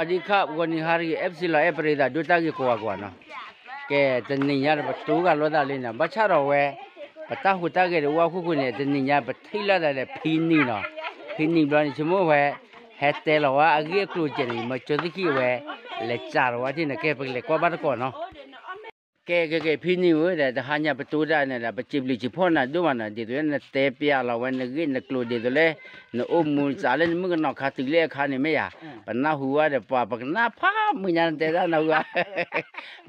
အဒံခါ ဂီၤနံၤဟါတဂ့ၤ FC လီၤအဲၣ်ပရ့သးဒိၣ်တၢ်ဂ့ၤကိးဂၤကိးဂၤနီၤ, ကဲ တနံၤညါဒီးပတိၤဂၤလိာ်သးလံနီၤ ဘၣ်ဆၣ်ဒီးဝဲ ပတၢ်ဟူးတၢ်ဂဲၤတအိၣ်အဃိဃိန့ၣ် တနံၤညါပထံၣ်လိာ်သးဒီးဖံနံၤနီၤ, ဖံနံၤဘျီန့ၣ် ဆိကမိၣ်ဝဲ ဟဲတဲလီၤဝဲအဂ့ၢ်အကျိၤကဲန့ၣ် မၢကၠိသ့ၣ်ခံအဝဲ လဲၤစးလီၤဝဲထံၣ်န့ၣ် ကဲပကလဲၤကွၢ်ဘၣ်တကိးနီၤ. ကဲကဲကဲ ဖံနံၤဧၢဒီး တဟါညါပတိၤဒၣ်န့ၣ်ဒီး ပစံးဘျုးစံးဖှိၣ်နၤဒိၣ်မးနီၤ ဒ်သိးလၢနတဲပျးလီၤဝဲနဂ့ၢ်နကျိၤဒ်သိးလၢ နအိၣ်မူနစးလၢနမုၣ်ကနီၤခါတုၤလၢအခါန့ၣ်မ့ၢ်ယၤ, ပနၢ်ဟူဝဲဒီးပှၤ ပကနၣ်ဖးမုၢ်ညါနတဲတၢ်နၢ်ဟူဧါ,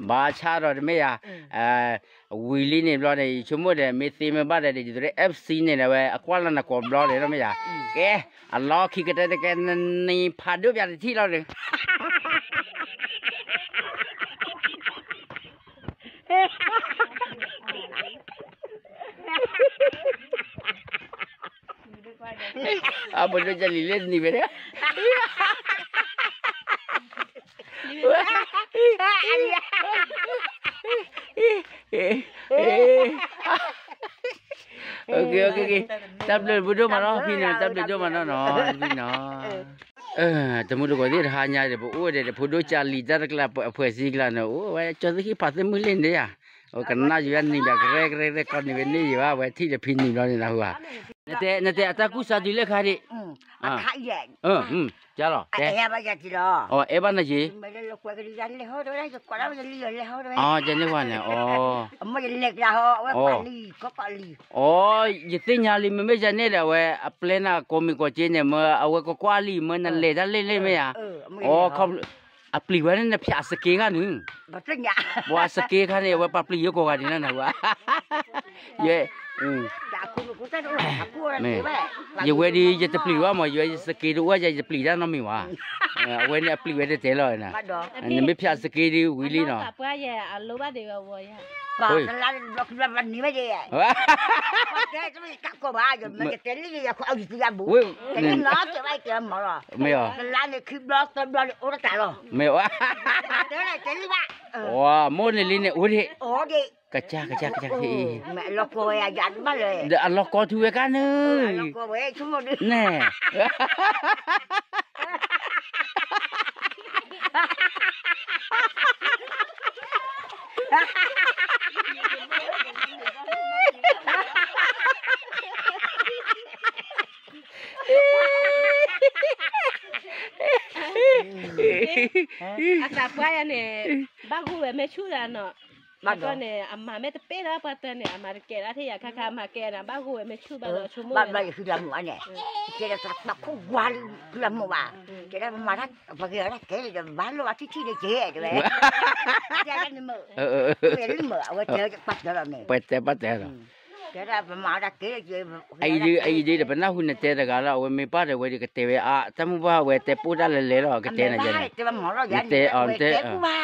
ဘၣ်ဆၣ်ဒီးတမ့ၢ်ယၤ ဝံၤလံန့ၣ်ဘျီန့ၣ် ယဆိကမိၣ်ဒီး မ့ၢ်သ့မ့ၢ်ဘၣ်ဒီး ဒ်သိးလၢ FC န့ၣ်ဒီးဝဲ အကွၢ်လီၤနကိးဘျီန့ၣ်မ့ၢ်ယၤ, ကဲ အလီၢ်ခံကတၢၢ်တကဲ နနံၤဖးဒိၣ်ပၠးတထံၣ်လီၤဒီး အပဒိၣ်ကလံၤလၢနံၤဝဲဒၣ်, တၢ်ဘျုးဖိဒိၣ်မးနီၤ ဖံန့ၣ် တၢ်ဘျုးဒိၣ်မးနီၤနီၤ ဖံနီၤ. တမူတကိးသ့ၣ်တဟါညါဒီး ပအိၣ်ဒီး ဖိဒိၣ်ကၢ်လံၤတၢ်တကျါ အဖှဲးစံကျါန့ၣ် အိၣ်ဝဲကၠီသ့ၣ်ခံဖးသ့ၣ်မုၢ်လ့ၣ်န့ၣ်ယၤ, အိၣ်ကနၣ်ယၤနံၤဒီး ကရဲကရဲကရဲ ကီးန့ၣ်ဝဲန့ၣ်ယၤဘၣ် ဝဲထံၣ်ဒီးဖံနံၤဘျီန့ၣ်နဟူဧါ, နတဲအတၢ်ကူစါတုၤလၢခါဒံး, ကလီၤ, အဲၣ်ဘၣ်နၤက့ၤ, အကန့ၣ်ဝဲန့ၣ်, အ ယသ့ၣ်ညါလံ မ့မ့ၢ်ယၤန့ၣ်ဒီး အဝဲအပျဲနၤကိးမံၤကိးက့န့ၣ် မ့ၢ်အဝဲကကွၢ်လံ မ့ၢ်နလဲၤတၢ်လ့ၣ်လ့ၣ်မ့ၢ်ဧါ, အီ အပျံၤဝဲန့ၣ် နဖၠးစက့ခါနုၤ, ပှၤစက့ခါန့ၣ် အဝဲပှၤပျံၤယိကိးဂၤဒံးလီၤနဟူဧါ, ယဲ ယဝဲဒ်ယတပျံၤဘၣ်မး ယဝဲယစက့တအိၣ်ယၤ ယပျံၤတၢ်နီတမံၤဘၣ်, အဝဲန့ၣ်အပျံၤဝဲတတဲလီၤ, နမ့ၢ်ဖၠးစက့ဒ်ဝံၤလံနီၤ မ့ၢ်အီၤ, ကစၢ်ကစၢ်ကစၢ်, ဒီးအလီၤကီထူဝဲကါန့ၣ်, န့ၣ် အသးပှၢ်ယၤန့ၣ် ဘၣ်ဂိၢ်ဝဲမ့ၢ်ဆူၣ်ဒၣ်နီၤ, ဘၣ်ဂိၢ်န့ၣ် အမၤမ့ၢ်တပ့ၢ်လၢပှၤတၢ်န့ၣ် အမၤတကဲဒၣ်ထဲယၤခါခါ အမၤကဲဒၣ် ဘၣ်ဂိၢ်ဝဲမ့ၢ်ဆူၣ်ဘၣ်ဒီးဆိကမိၣ်ဝဲ ဘၣ်ဘျီယဃံလၤမိၢ်ဘၣ်န့ၣ်, ကဲဒီးသးပှၢ်ခိၣ်ဝါလံ ဃံလၤမိၢ်ဘၣ်, ကဲဒၣ်ပမၤတၢ် ပှၤကဲဒၣ်ကဲဒီး ဘၣ်လိၣ်ဘၣ်ထံၣ်ထံၣ်န့ၣ်ကဲ တဲဝဲ, တဲဒၣ်န့ၣ်မ့ၢ်, လံမ့ၢ် အဝဲတဲပှၤတဲလီၤန့ၣ်, ပှၤတဲပှၤတဲလီၤ, ကဲဒၣ်ပမၤတၢ်ကဲ အံၤဒ် အံၤဒ်ဒီး ပနၢ်ဟူနတဲတဂၤလီၤ အဝဲမ့ၢ်ပၢ်ဒီး အဝဲဒ်ကတဲဝဲအါ တၢ်မုၢ်ပှၢ်ဝဲတဲပိၢ်တၢ်လဲၤလဲၤလီၤ ကတဲနၤယၤန့ၣ်, နတဲအီၤ န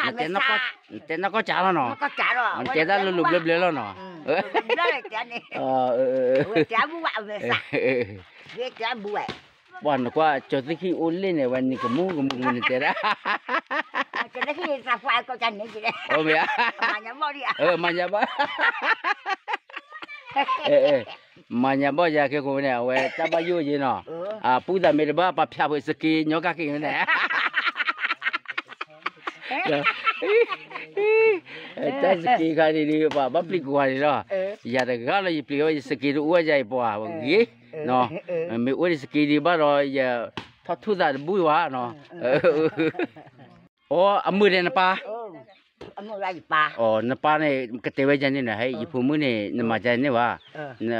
တဲ နတဲနီၢ်ကီၢ်စၢ်လီၤနီၤ, နတဲတၢ်လိၤလိၤဘျၢဘျၢလီၤနီၤ, တဲအမူဝဲ ပှၤနကွၢ်ကၠီသ့ၣ်ခံအိၣ်လ့ၣ်န့ၣ် ဝဲနံၤကမူကမူကမူနတဲဒၣ်, မ့ၢ်ဧါ, မၤညါဘီၣ်, မၤညါဘီၣ်ယၤခဲကိးဝဲန့ၣ် အဝဲတၢ်ဘၣ်ယိၣ်ယ့နီၤ, အပူသးမ့ၢ်တဘၣ် ပှၤဖၠးဖှဲးစက့ညီကၣ်က့ၤဝဲန့ၣ် တၢ်စက့ခါဒ်ဒ် ပှၤဘၣ်ပျံၤကိးဂၤဒ်လီၤ, ယၤတဂၤလီၤ ယပျံၤဝဲယစက့တအိၣ်ယၤအံၤပှၤဝဲဂ့ၤ, မ့ၢ်အိၣ်ဒီးစက့ဒ်ဘၣ်ဒီး ယထီၣ်ထူၣ်သးတဘူၣ်ဝဲနီၤ, အိ အမုာ်ဒီးနပၢ်, အိ နပၢ်န့ၣ် ကတဲဝဲယၤန့ၣ်နီၤ ဟဲ ယဖိမုၣ်န့ၣ် နမၤယၤန့ၣ်ဘၣ်, န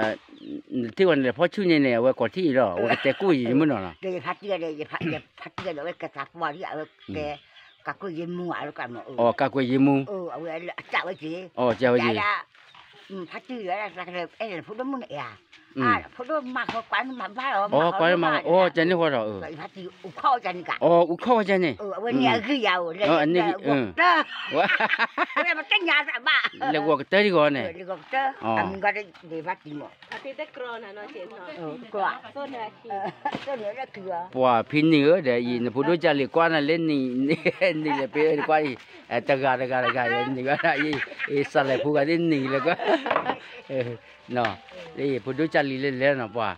ထံၣ်ဝဲန့ၣ် ဖီၣ်ဆူၣ်န့ၣ်န့ၣ် အဝဲကိးထံၣ်အံၤလီၤ အဝဲကတဲကိၣ်ယံၤယမုၣ်နီၤလီၤ, ကကွဲးယမူ, ကကွဲးယမူ, အိ ကန့ၣ်, လဲၤဂီၤကတၢၢ်ဒ်ဂီၤန့ၣ်, ပှၤဖံနံၤဧၢဒီးအံၤ နဖိဒိၣ်ကၢ်လံၤကွၢ်နၤလၢနံၤ, နံၤလဲၤပ့ၤကွၢ်အံၤ, တဂၤတဂၤတဂၤ နံၤဘၣ်အံၤ, စးလဲၤဖိဂၤသ့ၣ်နံၤလဲၤကွၢ်, ဖိဒိၣ်ကၢ်လံၤလၢလဲၤနီၤပှၤ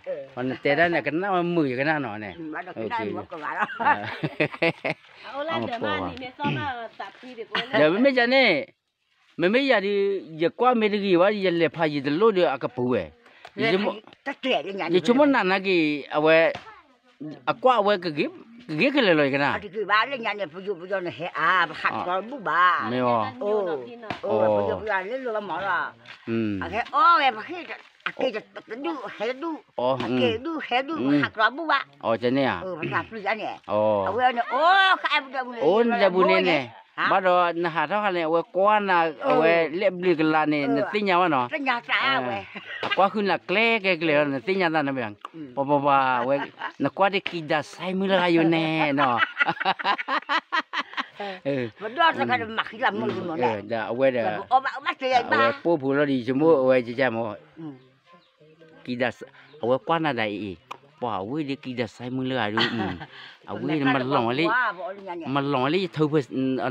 နတဲဒၣ်န့ၣ် ကနၣ်ဝဲမုာ်ယကနၣ်နီၤန့ၣ်, ဒီးမ့မ့ၢ်ယၤန့ၣ်, မ့မ့ၢ်ယၤဒီး, ယကွၢ်မ့ၢ်တဂ့ၤဘၣ် ယလဲၤဖးယံာ်တလိၣ်ဒီးအကပူၤဝဲ, ယဆိကမိၣ်နၤနာ်က့ၤ အဝဲ, အကွၢ်အဝဲ, ကဂ့ၤခဲလၢာ်လီၤယကနၣ်, မ့ၢ်အီၤ, အက့ၤဘၣ်လၢညါန့ၣ်ပယိၤပယီၤန့ၣ်ဟဲအါပဟးကီၤဘူၣ်ဘၣ်, အက့ၤတဒူၣ်ဟဲတဒူၣ်, အက့ၤဒူၣ်ဟဲဒူၣ်ဟးကီၤဘူၣ်ဘၣ်, အန့ၣ်ဧါ, အဝဲန့ၣ်အိၣ်, အိၣ်နဒဲပူၤန့ၣ်န့ၣ်, ဘၣ်ဒီးနဟးထီၣ်ခါန့ၣ် အဝဲကွၢ်နၤ အဝဲလဲၤဘျုးကလၤန့ၣ် နသ့ၣ်ညါဘၣ်နီၤ, အကွၢ်ဃုနၤကျဲကဲကျဲၤလီၤ နသ့ၣ်ညါသးန့ၣ်, ပှၤပှၤပှၤဝဲ, နကွၢ်တ့ၢ်ကံဒၤစဲမုၢ်လၢဂၤယိာ်န့ၣ်နီၤ ပဒီတခါဒီးမၤဃံလၤမုၢ်လီၤမး, ဒီးအဝဲဒီး, အဝဲပိာ်ဖုးလီၤဒီး ယဆိကမိၣ်အဝဲကကမး, ကံဒၤ, အဝဲကွၢ်နၤဒၣ်အံၤ, ပှၤအဝဲဒီးကံဒၤစဲမုၢ်လၢဂၤဒုး, အဝဲမၤလီၤဝဲလၢ, မၤလီၤဝဲလၢယထူဖၢ,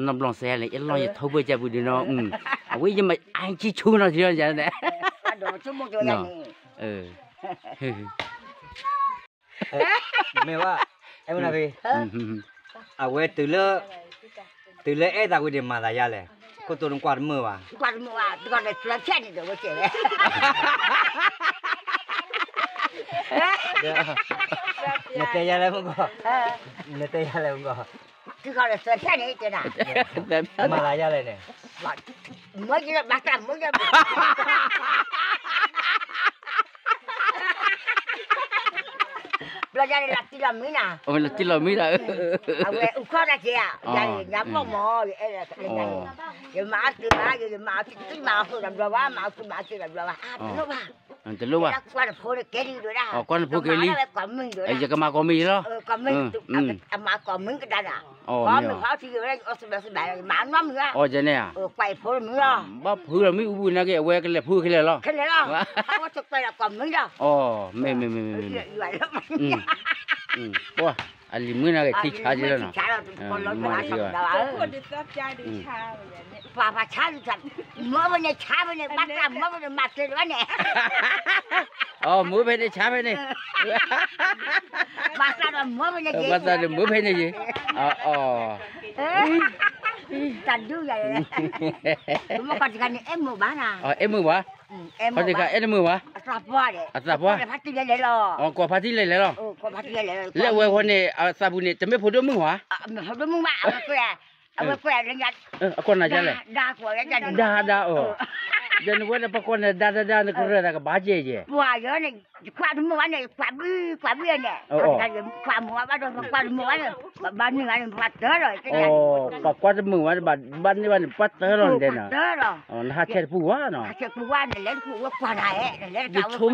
နဘျီစဲလဲၣ် ယလီၤယထူဖၢကပူၤဒုးနီၤ, အဝဲယမၤအါကံဆူနီၤထံလီၤန့ၣ် မ့ၢ်ဝဲ, အဲၣ်မနၤဖဲ, အဝဲ, တုၤလၢအဲၣ်သးဝံၤန့ၣ်မၤသးယါလဲၣ်, ခိၣ်တိနကွၢ်တမုာ်ဘၣ်, နတဲယါလဲၣ်မုၢ်ကီၢ်, နတဲယါလဲၣ်မုၢ်ကီၢ်, မၤသးယါလဲၣ်န့ၣ်, ဘျီယၤန့ၣ်လီၤတံၢ်လီၤမံနၤ, လီၤတံၢ်လီၤမံနၤ, အဝဲအူခီၣ်တၢ်ကဲဧါ, ယၤန့ၣ် ညါဘီၣ်မး, ယအဲၣ်ဒိး, ယမၤအီၣ်တ့ၢ်ဘၣ်, ယမၤအီၣ်တ့ၢ်မၤအီၣ်တ့ၢ်တဘျီဘၣ်, မၤအီၣ်တ့ၢ်မၤအီၣ်တ့ၢ်တဘျီဘၣ်, တလိၣ်ဘၣ်, တလိၣ်ဘၣ်, ကွၢ်နဖိကဲလံ, ယကမၤကိးမံၤလီၤ, အမၤကိးမံၤကဒါနၤ, ကိးမံၤဖီထံယဝဲဒၣ်ယအိၣ်စဘဲစဘဲ, မၤနီတမံၤဘၣ်, အီၤန့ၣ်ဧါ, ဘၣ်ဖုးလီၤမ့ၢ်အူပူၤနာ်က့ အဝဲကလဲၤဖုးခဲလၢာ်လီၤ, ခဲလၢာ်လီၤ, အဝဲတကွဲးဒီးကိးမံၤလီၤ, အီၤ, မ့ၢ်မ့ၢ်မ့ၢ်မ့ၢ်, ပှၤ, အလံၤမုၣ်နာ်က့ထံဆါက့လီၤနီၤ, မၤတံၢ်ဘၣ် ပှၤပှၤဆါ, မ့ၢ်ဖဲန့ၣ်ဆါဖဲန့ၣ် ဘၣ်တၢ်မ့ၢ်ဖဲန့ၣ် မၤတ့ၢ်တဘၣ်န့ၣ်, အီၤ မ့ၢ်ဖဲန့ၣ်ဆါဖဲန့ၣ်, ဘၣ်တၢ်ဒီးမ့ၢ်ဖဲန့ၣ်ယ့, အီၤ, တၢ်ဒုးယၤ, မ့ၢ်ခီတခါန့ၣ် အဲၣ်မုာ်ဘၣ်နၤ, အဲၣ်မုာ်ဘၣ်, ခီတခါအဲၣ်တမုာ်ဘၣ်, အသးပှၢ်, အသးပှၢ်, ကိးဖါတံၢ်လဲၤလဲၤလီၤ, ကိးဖါတံၢ်လဲၤလဲၤလီၤ, လၢအဝဲဃီန့ၣ် အသးပူၤန့ၣ် တမ့ၢ်ဖိဒိၣ်မုၣ်ဘၣ်, အဝဲကွၢ်, အကိးနၤလဲၣ်, ဒါဒါအီၤ, ဒီးနဝဲဒၣ်ပကိးနၤဒါဒါဒါ နကရၢၢ်သးကဘၣ်ကဲယဲ, ပှၤယၤန့ၣ် ယကွၢ်တမုာ်ဘၣ်န့ၣ် ယကွၢ်ဘုကွၢ်ဘုန့ၣ်, ကွၢ်မုာ်ဘၣ်ဒီး ပကွၢ်တမုာ်ဘၣ်န့ၣ် ပှၤတၢၢ်လီၤ, ပကွၢ်တမုာ်ဘၣ်န့ၣ် ဘၣ်န့ၢ်ဘၣ်န့ၣ် ပှၤတၢၢ်လီၤန့ၣ်တဲနီၤ, နဟးဆဲးတပူၤဝဲနီၤ, ယဆိက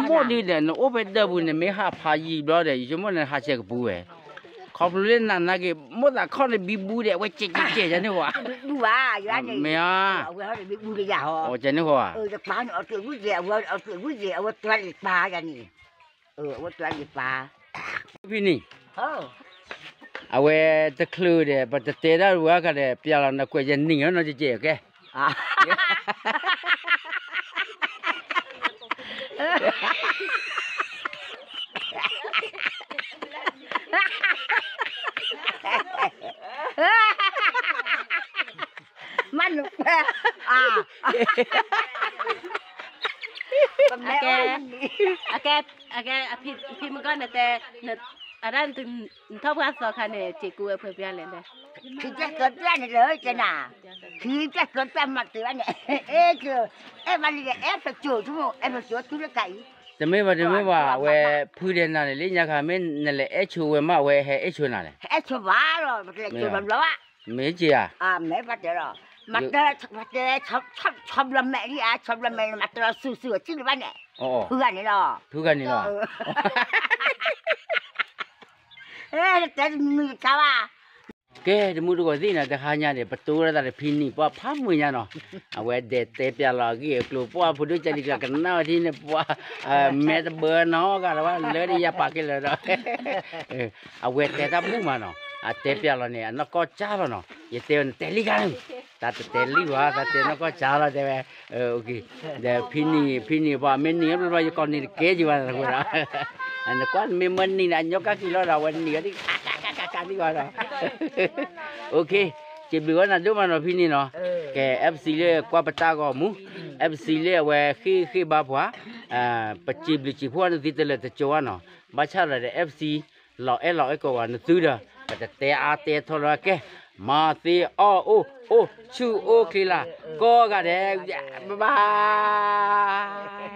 မိၣ်ဒ်ဒီး နအိၣ်ဖဲဒၢးပူၤန့ၣ် မ့ၢ်ဟးဖးယံာ်ဘျီဒီး ယဆိကမိၣ်န့ၣ် ဟးဆဲးကပူၤဝဲ, ခီဖျိလၢနၤနာ်က့ မိၣ်သးခီၣ်န့ၣ်ဘံဘူဒီး အဝဲကဲကဲကဲန့ၣ်ဝဲ, မ့ၢ်ဧါ, ကဲန့ၣ်ဃီဧါ, ဖဲန့ၣ်, အဝဲတချုးဒီး ပတတဲဒၣ်ဝဲအခါဒီး ပျဲလီၤနကွဲးယနံၤလီၤနီၤ ကဲကဲကဲ မ့ၢ်နကွဲး, အကဲ, အကဲ, အဖံမုၢ်ကီၢ်န့ၣ်တဲ, အဒၣ်နထီၣ်ပှၢ်သီခါန့ၣ် စ့ၢ်ကီးဝဲဖဲပျၢ်လဲၣ်လဲၣ်, ခံကဲးသၢပျၢ်န့ၣ်လၢကဲနၤ, ခံကဲးသၢပျၢ်မၤတ့ၢ်ဘၣ်န့ၣ်, အဲၣ်, အဲၣ်ဘၣ်လံဒီး အဲၣ်ဖဲကၠိ, အဲၣ်ဖဲကၠိတုၤလၢကါအံၤ, တမ့ၢ်ဘၣ် တမ့ၢ်ဘၣ်, အဝဲဖုဒဲးနၤန့ၣ် လၢညါခါ မ့ၢ်နလဲၤအဲၣ်ဆိဝဲမး အဝဲဟဲအဲၣ်ဆိနၤလဲၣ်, အဲၣ်ဆိဘၣ်လီၤ, ပကလဲၤဆိဘၣ်ဘျီဘၣ်, မ့ၢ်က့ၤဧါ, မ့ၢ်ဘၣ်တဲလီၤ, မၤတၢ်, ဆီဘျီမဲာ်လံဧါ, ဆီဘျီမဲာ်န့ၣ် မၤတၢ်လီၤဆူၣ်ဆူၣ်အစံၣ်တဘၣ်န့ၣ်, ဖုဂၤန့ၣ်လီၤ, ဖုဂၤန့ၣ်လီၤ, တဲတမုာ်တခါဘၣ် ကဲ တမူတကိးသ့ၣ်နီၤ တဟါညါန့ၣ် ပတိၤဝဲဒၣ်တၢ်ဖံနံၤ ပှၤဖးမုာ်ညါနီၤ, အဝဲဒဲးတဲပျးလီၤအဂ့ၢ်အကျိၤ ပှၤဖိဒိၣ်ကၢ်လံၤကျါကနၣ်ဝဲဒ်န့ၣ် ပှၤ မဲာ်တဘၢနီတဂၤလၢၤဘၣ် လၢဒ်ယၤပာ်ကဲလၢာ်ဒီး အဝဲတဲတၢ်ဘူၣ်မးနီၤ, အတဲပျးလီၤန့ၣ် အနီၢ်ကီၢ်ကၠၢ်လီၤနီၤ, ယတဲဝဲနတဲလံဂၤန့ၣ်, တၢ်တတဲလံဘၣ် တၢ်တဲနီၢ်ကီၢ်ကၠၢ်လီၤ တဲဝဲ, ဒီးဖံနံၤ ဖံနံၤပှၤမ့ၢ်နံၤဘျီဘျီ ယကိးနံၤတကဲက့ၤဘၣ်နၤဝဲဒီး နကွၢ်မ့ၢ်မၢနံၤန့ၣ် အညီကၣ်ခံလီၤဒီး အဝဲနံၤအီၤဒ် ကကကကကသံကွၢ်ဒီး စံးဘျုးဝဲနၤဒိၣ်မးနီၤဖံန့ၣ်နီၤ, ကဲ FC လၢကွၢ်ပတၢ်ဂီၤမူ, FC လၢအဝဲဃ့ၢ်ဃ့ၢ်ဘါပှၤ, ပစံးဘျုးစံးဖှိၣ်နသုတလၢာ်တကၠိဘၣ်နီၤ, ဘၣ်ဆၣ်ဒီး FC လီၤအဲၣ်လီၤအဲၣ်ကိးဂၤနသုဒီး ပတတဲအါတဲထီလၢကဲ, မၤသ့အီၣ်အိၣ်အိၣ်ဆူၣ်အိၣ်ချ့လၢ် ကိးဂၤဒဲး, ဘၣ်ဘၣ်